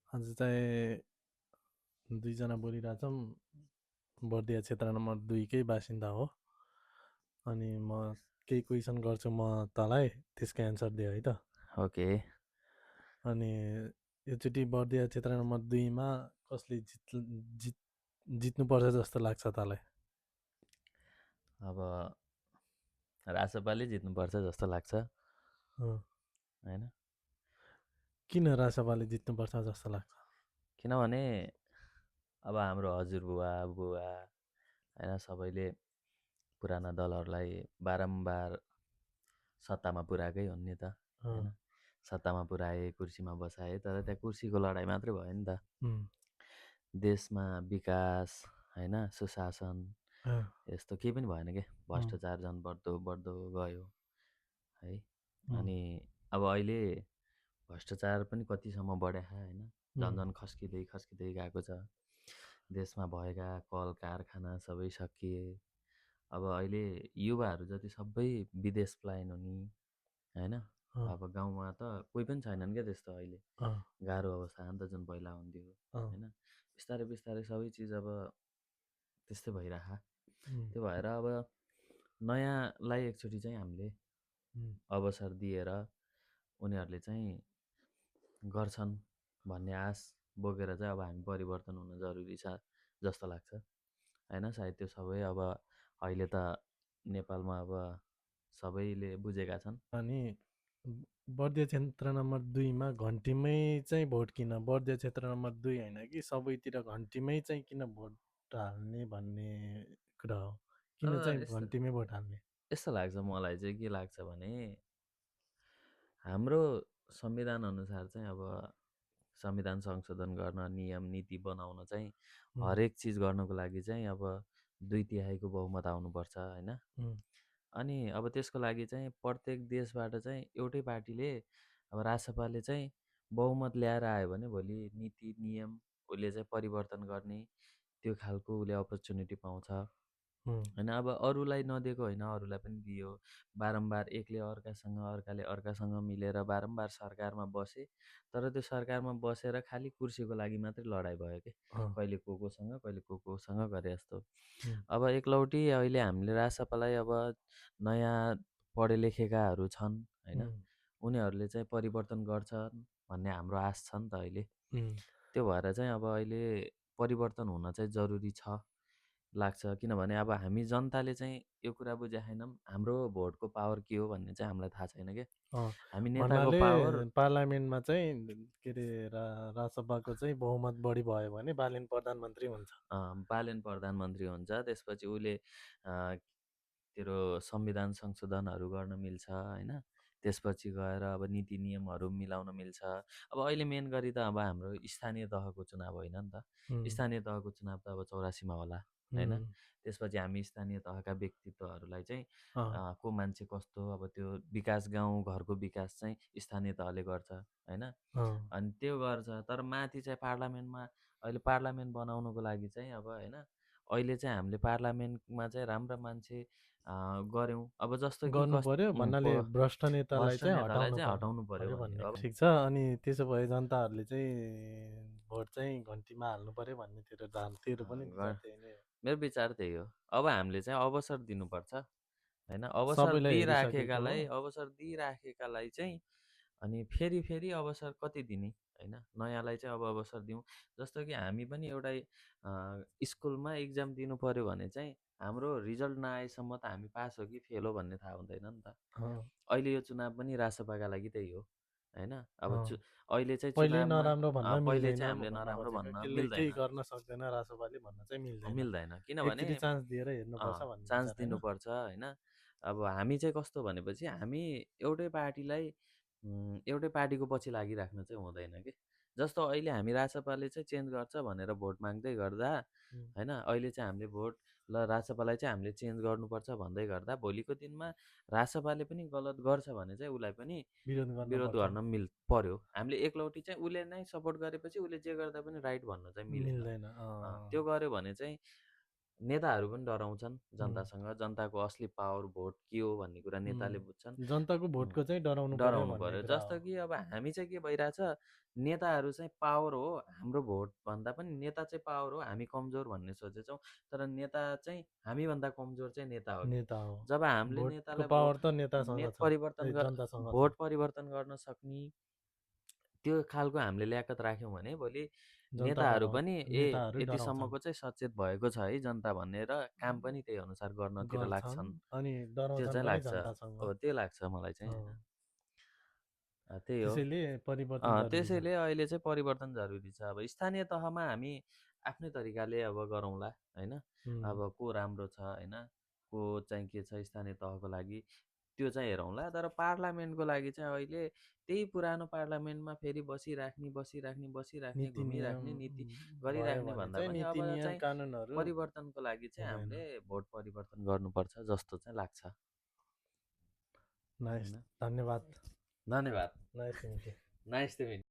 आज चाहिँ दुईजना बोलिरहेछौँ। बर्दिया क्षेत्र नम्बर 2 कै बासिन्दा हो। अनि म केही क्वेसन गर्छु म तँलाई, त्यसको एन्सर दियो है त। ओके। अनि योचोटि बर्दिया क्षेत्र नम्बर 2मा कसले जित जित्नुपर्छ जस्तो लाग्छ तँलाई? अब रासपाले जित्नुपर्छ जस्तो लाग्छ अँ, होइन। किन रासपाले जित्नुपर्छ जस्तो लाग्छ? किनभने अब हाम्रो हजुरबुवा बुवा होइन सबैले पुराना दलहरूलाई बारम्बार सत्तामा पुऱ्याएकै हुन् नि त अँ, होइन। सत्तामा पुऱ्याए, कुर्सीमा बसाए, तर त्यहाँ कुर्सीको लडाइँ मात्रै भयो नि त। उम्, देशमा विकास होइन, सुशासन अँ, यस्तो केही पनि भएन क्या। उम्, भ्रष्टाचार झन् बढ्दो बढ्दो गयो है। उम्, अनि अब अहिले भ्रष्टाचार पनि कतिसम्म बढ्या होइन। उम्, झन् खस्किँदै खस्किँदै गएको छ। देशमा भएका कल कारखाना सबै सकिए। अब अहिले युवाहरू जति सबै विदेश पलायन हुने होइन। अँ, अब गाउँमा त कोही पनि छैनन् क्या त्यस्तो अहिले। अँ, गाह्रो अवस्था त जुन पहिला हुन्थ्यो अँ, होइन। बिस्तारै बिस्तारै सबै चिज अब त्यस्तै भइरह। उम्, त्यो भएर अब नयाँलाई एकचोटि चाहिँ हामीले उम्, अवसर दिएर उनीहरूले चाहिँ गर्छन् भन्ने आश बोकेर चाहिँ अब हामी परिवर्तन हुन जरुरी छ जस्तो लाग्छ होइन। सायद त्यो सबै अब अहिले त नेपालमा अब सबैले बुझेका छन्। अनि बर्दिया क्षेत्र नम्बर 2मा घन्टीमै चाहिँ भोट किन? बर्दिया क्षेत्र नम्बर 2 होइन कि सबैतिर घन्टीमै चाहिँ किन भोट हाल्ने भन्ने कुरा हो। अब किन चाहिँ यस्तो घन्टीमै भोट हाल्ने? यस्तो लाग्छ मलाई चाहिँ, के लाग्छ भने हाम्रो संविधानअनुसार चाहिँ अब संविधान संशोधन गर्न, नियम नीति बनाउन चाहिँ उम्, हरेक चिज गर्नको लागि चाहिँ अब 2/3 बहुमत आउनुपर्छ होइन। उम्, अनि अब त्यसको लागि चाहिँ प्रत्येक देशबाट चाहिँ एउटै पार्टीले अब रासपाले चाहिँ बहुमत ल्याएर आयो भने भोलि नीति नियम उसले चाहिँ परिवर्तन गर्ने त्यो खालको उसले अपर्च्युनिटी पाउँछ उम्, होइन। अब अरूलाई नदिएको होइन, अरूलाई पनि दियो। बारम्बार एकले अर्कासँग, अर्काले अर्कासँग मिलेर बारम्बार सरकारमा बसे। तर त्यो सरकारमा बसेर खालि कुर्सीको लागि मात्रै लडाइँ भयो क्या। अँ, कहिले कोसँग कहिले कोसँग गरे जस्तो। उम्, अब एकलौटी अहिले हामीले रासपालाई अब नयाँ पढे लेखेकाहरू छन् होइन। उम्, उनीहरूले चाहिँ परिवर्तन गर्छन् भन्ने हाम्रो आश छ नि त अहिले। उम्, त्यो भएर चाहिँ अब अहिले परिवर्तन हुन चाहिँ जरुरी छ लाग्छ। किनभने अब हामी जनताले चाहिँ यो कुरा बुझेका छैनौँ, हाम्रो भोटको पावर के हो भन्ने चाहिँ हामीलाई थाहा छैन क्या। अँ, हामी नेताको भन्नाले पावर पार्लियामेन्टमा चाहिँ के अरे रासपाको चाहिँ बहुमत बढी भयो भने बालेन प्रधानमन्त्री हुन्छ। बालेन प्रधानमन्त्री हुन्छ। त्यसपछि उसले तेरो संविधान संशोधनहरू गर्न मिल्छ होइन। त्यसपछि गएर अब नीति नियमहरू मिलाउन मिल्छ। अब अहिले मेन गरी त अब हाम्रो स्थानीय तहको चुनाव होइन नि त। उम्, स्थानीय तहको चुनाव त अब 84मा होला होइन। उम्, त्यसपछि हामी स्थानीय तहका व्यक्तित्वहरूलाई चाहिँ अँ, को मान्छे कस्तो, अब त्यो विकास गाउँ घरको विकास चाहिँ स्थानीय तहले गर्छ होइन। अँ, अनि त्यो गर्छ। तर माथि चाहिँ पार्लियामेन्टमा अहिले पार्लियामेन्ट बनाउनुको लागि चाहिँ अब होइन, अहिले चाहिँ हामीले पार्लियामेन्टमा चाहिँ राम्रा मान्छे गऱ्यौँ। अब जस्तो कि गर्नु पर्यो भन्नाले भ्रष्ट नेतालाई भ्रष्ट चाहिँ नेतालाई हटाउनु चाहिँ हटाउनु पर्यो पर्यो भन्ने भन्ने हो। अब ठिक छ। अनि त्यसो भए जनताहरूले चाहिँ भोट चाहिँ घन्टीमा हाल्नु पर्यो भन्ने तेरो पनि विचार गर त्यही नै हो। मेरो विचार त्यही हो। अब हामीले चाहिँ अवसर दिनुपर्छ होइन। सबैलाई हेरिसकेको हो। अवसर दिइराखेकालाई चाहिँ अनि फेरि फेरि अवसर कति दिने होइन। नयाँलाई चाहिँ अब अवसर दिउँ। जस्तो कि हामी पनि एउटा स्कुलमा इक्जाम दिनु पऱ्यो भने चाहिँ हाम्रो रिजल्ट नआएसम्म त हामी पास हो कि फेल हो भन्ने थाहा हुँदैन नि त। अँ, अहिले यो चुनाव पनि रासपाका लागि त्यही हो होइन। अब अँ, अहिले चाहिँ पहिल्यै चुनावमा नराम्रो भन्न पहिले मिल्दैन चाहिँ हामीले भन्न नराम्रो खोजेको। भन्न त्यसले केही मिल्दैन। गर्न सक्दैन रासोपाले भन्न चाहिँ मिल्दैन। मिल्दैन किनभने एकचोटि चान्स दिएर हेर्नुपर्छ भन्ने चान्स विचार होइन? दिनुपर्छ होइन। अब हामी चाहिँ कस्तो भनेपछि हामी एउटै पार्टीलाई एउटै पार्टीको पछि लागिराख्न चाहिँ हुँदैन कि। जस्तो अहिले हामी रासपाले चाहिँ चेन्ज गर्छ भनेर भोट माग्दै गर्दा उम्, होइन, अहिले चाहिँ हामीले भोट ल रासपालाई चाहिँ हामीले चेन्ज गर्नुपर्छ भन्दै गर्दा भोलिको दिनमा रासपाले पनि गलत गर्छ भने चाहिँ उसलाई पनि विरोध विरोध गर्नुपर्छ। गर्न पर्यो। हामीले एकलौटी चाहिँ उसले नै सपोर्ट गरेपछि उसले जे गर्दा पनि राइट भन्न चाहिँ मिलेन। मिल्दैन। त्यो गर्यो भने चाहिँ नेताहरू पनि डराउँछन् हुँ, जनतासँग। जनताको असली पावर भोट के हो भन्ने कुरा नेताले बुझ्छन्। जनताको भोटको चाहिँ डराउनु पर्यो डराउनु भन्ने पर्यो। कुरा जस्तो हो। कि अब हामी चाहिँ के भइरहेछ, नेताहरू चाहिँ पावर हो, हाम्रो भोट भन्दा पनि नेता चाहिँ पावर हो, हामी कमजोर भन्ने सोचेछौँ। तर नेता चाहिँ हामीभन्दा कमजोर चाहिँ नेता हो कि। नेता हो। जब हामीले भोटको नेतालाई पावर त नेतासँग नेत छ, परिवर्तन जनतासँग छ। भोट परिवर्तन गर्न सक्ने त्यो खालको हामीले ल्याकत राख्यौँ भने भोलि जनता नेताहरू डराउ पनि नेताहरू डराउँछन्। यतिसम्मको चाहिँ सचेत भएको छ है जनता भनेर काम पनि त्यही अनुसार गर्नतिर गर्छन् लाग्छन्। अनि त्यो डराउँछन् चाहिँ पनि लाग्छ। जनतासँग। हो, त्यो लाग्छ मलाई चाहिँ अँ, होइन। त्यही हो। त्यसैले परिवर्तन जरुरी छ। त्यसैले अहिले चाहिँ परिवर्तन जरुरी छ। अब स्थानीय तहमा हामी आफ्नै तरिकाले अब गरौँला होइन। अब को राम्रो छ होइन, को चाहिँ के छ स्थानीय तहको लागि त्यो चाहिँ हेरौँला। तर पार्लियामेन्टको लागि चाहिँ अहिले त्यही पुरानो पार्लियामेन्टमा फेरि बसिराख्ने नीति नियम घुमिराख्ने नीति भयो गरिराख्ने भने भन्दा चाहिँ पनि अब नीति नियम चाहिँ कानुनहरू परिवर्तनको लागि चाहिँ हुँदैन। हामीले भोट परिवर्तन गर्नुपर्छ जस्तो चाहिँ लाग्छ। नाइस, होइन? धन्यवाद। धन्यवाद। Nice to meet you. Nice to meet